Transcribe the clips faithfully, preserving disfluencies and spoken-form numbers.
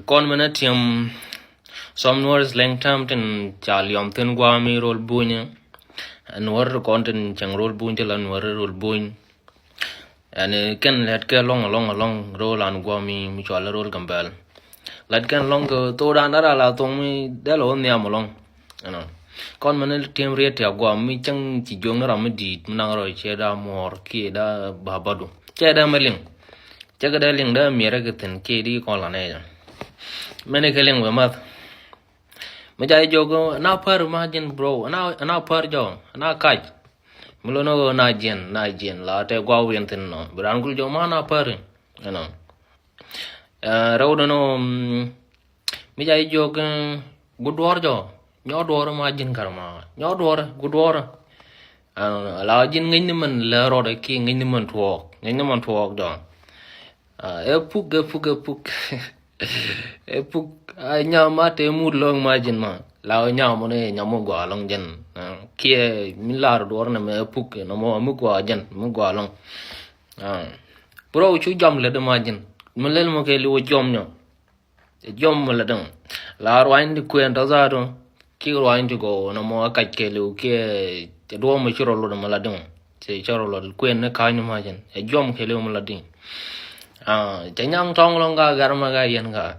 Kɔn mɛn a tiɛm some Nuɔr slang term tin ca liɔm thin guami rol buny. Nuɔr kɔn tin cɛŋ rol buny ti la Nuɔr rol buny. Ɛn kɛn lɛt kɛ lɔŋ alɔŋ alɔŋ rol an guami mi cɔal rol Gambɛl. Lɛt kɛn lɔŋ kɛ thok dan dara la thok mi dɛl wä nhiam alɔŋ. Ɛnɔ. Kɔn mɛn a tiɛm riet ti a guam mi cɛŋ ci juɔŋ ni ram mi diit mi naŋ rɔ cɛ da muɔr kiɛ da babadu. Cɛ da mɛ liŋ. Cɛ kɛ dee liŋ dee miɛrɛ kɛ thi̱n kiɛ di kɔn la nɛy jɛ. Mɛn kɛ liŋ bɛ math. Mi ca jiök na pär ma ji̱n bro, na pär jɔ na kac. Mi lo ni ɣöö na jiɛn na jiɛn la tɛ guaw wiɛn thi̱n nɔ bi raan kul jɔ ma na pär. Ɛnɔ. Rɛw dɔnɔ. Mi ca jiök gu duɔr jɔ nyɔ duɔr ma ji̱n kar ma nyɔ duɔr gu duɔr. La ji̱n ŋäcni mɛn lɛ rɔɔdɛ ki ŋäcni mɛn tuɔɔk ŋäcni mɛn tuɔɔk jɔ. Ɛ puk ɛ puk ɛ puk. Ɛ puk. A nyam ma te mut lɔŋ ma ji̱n ma la ɔ nyam mɔ ni nyam mɔ gɔaa lɔŋ jɛn. Kiɛ mi lar duɔr ni mɛ ɛ puk ni mɔ mi gɔaa jɛn mi gɔaa lɔŋ. Bro cu jam lɛ di ma ji̱n mi lɛl mɔ kɛ li wä jɔm nyɔ. Jɔm mi la däŋ la ruany ti kuɛn tɔ zaatu. Ki ruany ti gɔw nɔmɔ a kac kɛɛliw kiɛ cɛ duɔm mi ci rɔ lot mi la däŋ. Cɛ cɛ rɔ lot kuɛn ni ka̱ny ni macin cɛ jɔm kɛɛliw mi la däŋ. Cɛ nyaŋ tɔŋ lɔŋ ka gar ma ka yɛn ka.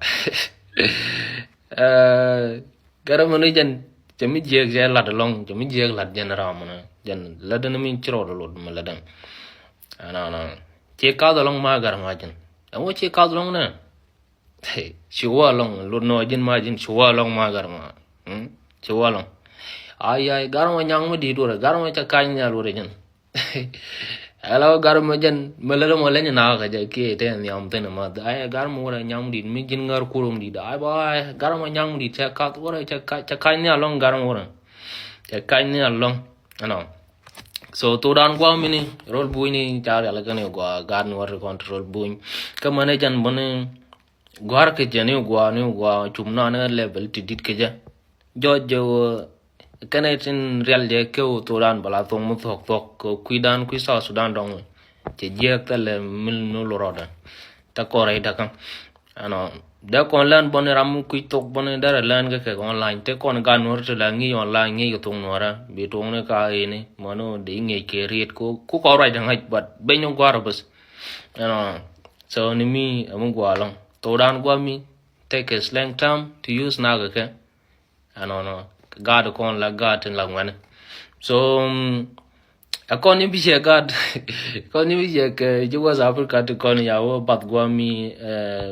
Gar mi ni jɛn cɛ mi jiɛk cɛ lat lɔŋ cɛ mi jiɛk lat jɛn ram mi ni jɛn la däŋ mi ci rɔ lot mi la däŋ. Ci kath lɔŋ ma gar macin ɛŋu ci kath lɔŋ ni. Ci wä lɔŋ lut nɔ ji̱n ma ji̱n ci wä lɔŋ ma gar ma. Ci wä lɔŋ. Ay ay gar ma nyaŋ mi di̱t wurɛ gar ma ca ka̱ny nhial wurɛ ji̱n. Ɛla wä gar ma ji̱n mi lät mɔ leny na kä jɛ kiɛ te nhiam thin ma ay gar ma wurɛ nyaŋ mi di̱t mi ji̱n ŋär kurum di̱t ay ba ay gar ma nyaŋ mi di̱t ca kath wurɛ ca ka̱ny nhial lɔŋ gar ma wurɛ. Ca ka̱ny nhial lɔŋ. Ɛnɔ. So thok dan guam mi ni rol buny ni ca rial kɛ ni gua gar ni wä ri kɔn ti rol buny. Kä mɛn jɛn bä ni Gua̱r kɛ jɛ ni gua ni gua cum nan ɛ level ti dit kɛ jɛ. Jɔc jɛ wä kɛnɛ tin rial jɛ kɛ wä thok dan bala thok mi thok thok kɛ kui̱ dan kui̱ South Sudan dɔŋ. Cɛ jiɛk thɛlɛ mil ni lurɔdɛ. Thɛ kɔrɛ i̱ dakä. Ɛnɔ dee kɔn lɛn bɔni ram mi kui̱ thok bɔni derɛ lɛn kɛ kɛ online te kɔn gan nuɔr ti la ŋi̱i̱c online ŋi̱i̱c kɛ thok nuɔrɛ bi thok ni ka ini mɔni dee ŋi̱i̱c kɛ riet ko ku kɔn ruac dɛ ŋa̱c but beny ni gua̱r bäth. Ɛnɔ. So ni mi ɛmi gua̱a̱ lɔŋ thok dan gua̱ mi tekɛ slang term to use nak kɛ. Ɛnɔnɔ gaat kɔn la gaat tin la ŋuɛni. So ɛ kɔn ni bi cɛ gaat kɔn ni bi cɛ kɛ ji̱ West Africa ti kɔn ya wä bath gua̱ mi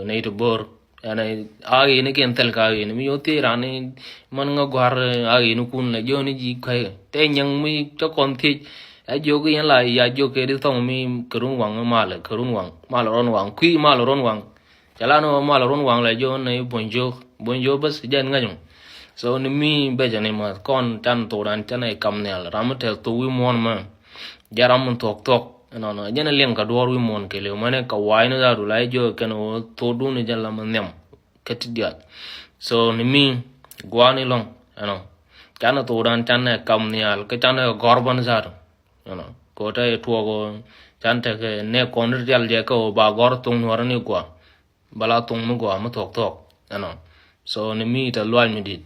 nɛy ti bo̱r. Ɛn a ɣeni kiɛn thɛl ka ɣeni mi yo̱ thiec rani man ŋä gua̱r a ɣeni kun la jiɔni ji̱ kuɛy te nyäŋ mi te kɔn thiec. A jiök yɛn la ya jiök kɛ di thɔŋ mi kɛ run waŋ mal kɛ run waŋ mal rɔn waŋ kui̱ mal rɔn waŋ. Cɛ la ni wä mal run waŋ la jiök ni buny jiök buny jiök bäth jɛn ŋäc ŋu. So ni mi bɛ jɛ ni ma kɔn can thok dan can ɛ kam nhial ram mi tɛth thok wi̱i̱ muɔ̱ɔ̱n mɛ. Jɛ ram mi thuɔk thuɔk ɛnɔnɔ jɛn ɛ liɛŋ kɛ duɔɔr wi̱i̱ muɔ̱ɔ̱n kɛ liw mɛni kɛ wa̱a̱ ni dhat wula jiök kɛn wä thok dun ni jɛn la mi nhiam. Kä ti diaal. So ni mi gua̱a̱ni lɔ̱ŋ ɛnɔ. Canɛ thok dan canɛ kam nhial kä canɛ gɔ̱r bän za̱a̱t. Ɛnɔ ko̱tɛ tuɔɔk can tekɛ nɛ kɔn ri rial jɛ kä ba gɔ̱r thok nuɔrä ni gua̱a̱. Bala thok mi gua̱a̱ mi thuɔk thuɔk ɛnɔ. So ni mi tɛ luac mi dit.